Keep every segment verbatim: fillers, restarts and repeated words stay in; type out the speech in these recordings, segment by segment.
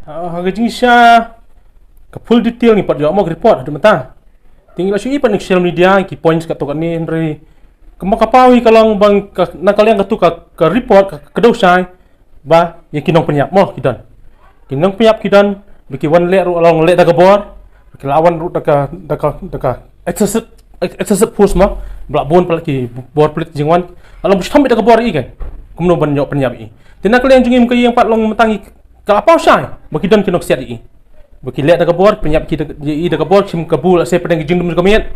Ah, ha ka jingshisha, ka full detail ngi pat ïoh mo ka report haduh mynta. Te ngi la shu i pat na social media ki points katto katne, hynrei kumba ka paw hi ka long ba ka, na ka liang katu ka, ka report ka, ka kdew shai ba ïa ki nongpynïap mo ki don. Ki nongpynïap ki don, ba ki wan leh ruh long leh da ka bor, ba ki la wan ruh da ka, da ka, da ka excessive, excessive force mo, ba la bun palat ki bor pulit jingwan, la long ba shitom beit da ka bor ïa i kan. Kumno ban ïoh pynïap ïa i. Te na ka liang jong ngi kum ka ïing pat long mynta ngi ka la paw shai ba ki don ki nongsiat ïa i. Ba ki leh da ka bor, pynïap ki da, ïa i da ka bor, shim kabu lehse pdeng ki jingdum jong ka miet.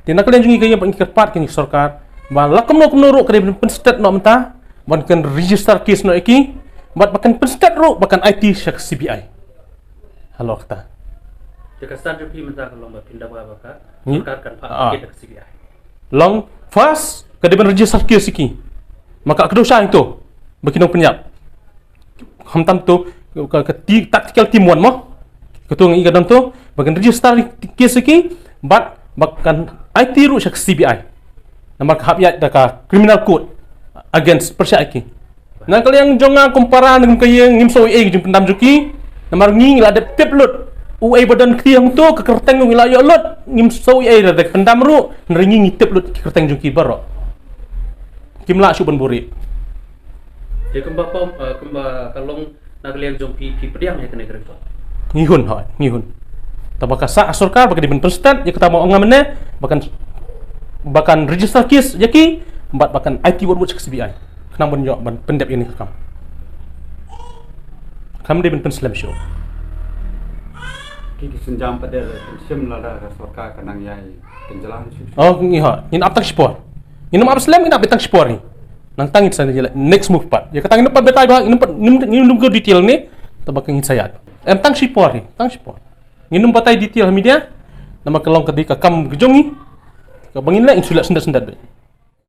Te na ka liang jong ngi ka ïing pat ngi kyrpad ïa ka sorkar ba la kumno kumno ruh ka dei ban pynsted noh mynta, ban kan register case noh ïa ki, bad ba kan pynsted ruh ba kan aiti sha ka C B I. Halor kata. Te ka stand jong phi mynta ka long ba phin da ba ka Ni? Sorkar kan phah Ah. Case da ka C B I. Long first ka dei ban register case ïa ki. Ma ka kdew shai to ba ki nongpynïap. Khamtam to ka, ka ti-, tactical team one mo. Katu ngi ka don to ba kan register case ïa ki, bad ba kan aiti ruh sha ka C B I. Namar ka hap ïaid da ka criminal code against pyrshah ïa ki. Na ka liang jong nga kum para na kum ka ïing ngim sngew ei ei ka jingpyndam jong ki. Namar ngi ngi la dep tip lut. Uei ba don kti hangto ka kyrteng ngi la ïoh lut. Ngim sngew ei ei da ka pyndam ruh. Hynrei ngi ngi tip lut ki kyrteng jong ki baroh. Kim lah shuh ban buhrieh. Te kumba pom, eh, kumba ka long na ka liang jong phi, phi pdiang ïa kane ka report? Ngi hun, hooid, ngi hun. Te ba ka sah sorkar ba ka dei ban pynsted ïa kata ba ong nga mynne, ba kan, ba kan register case ïa ki, bad ba kan aiti wut wut sha ka C B I. Khnang ban ïoh ban pyndep ïa kane ka kam. Kam dei ban pynslem shuh. Ki, ki sienjam pat de, shim lada ka sorkar ka nang ïai pynjlan shuh shuh. Oh, ngi, hooid, ngin ap tang shipor. Ngin ym ap slem, ngin ap tang shipor ngi. Nangta ngin sa ïa next move pat. Ïa kata ngin ym pat batai ba, ngin ym pat, ngin, ngin ym go detail ne. Te ba ka ngin sa ïa. Em tang shipor hi, tang shipor. Ngin ym batai detail ha media. Namar ka long ka dei ka kam ka jong ngi. Kaba ngin leh ngin shu leh syndet syndet beit.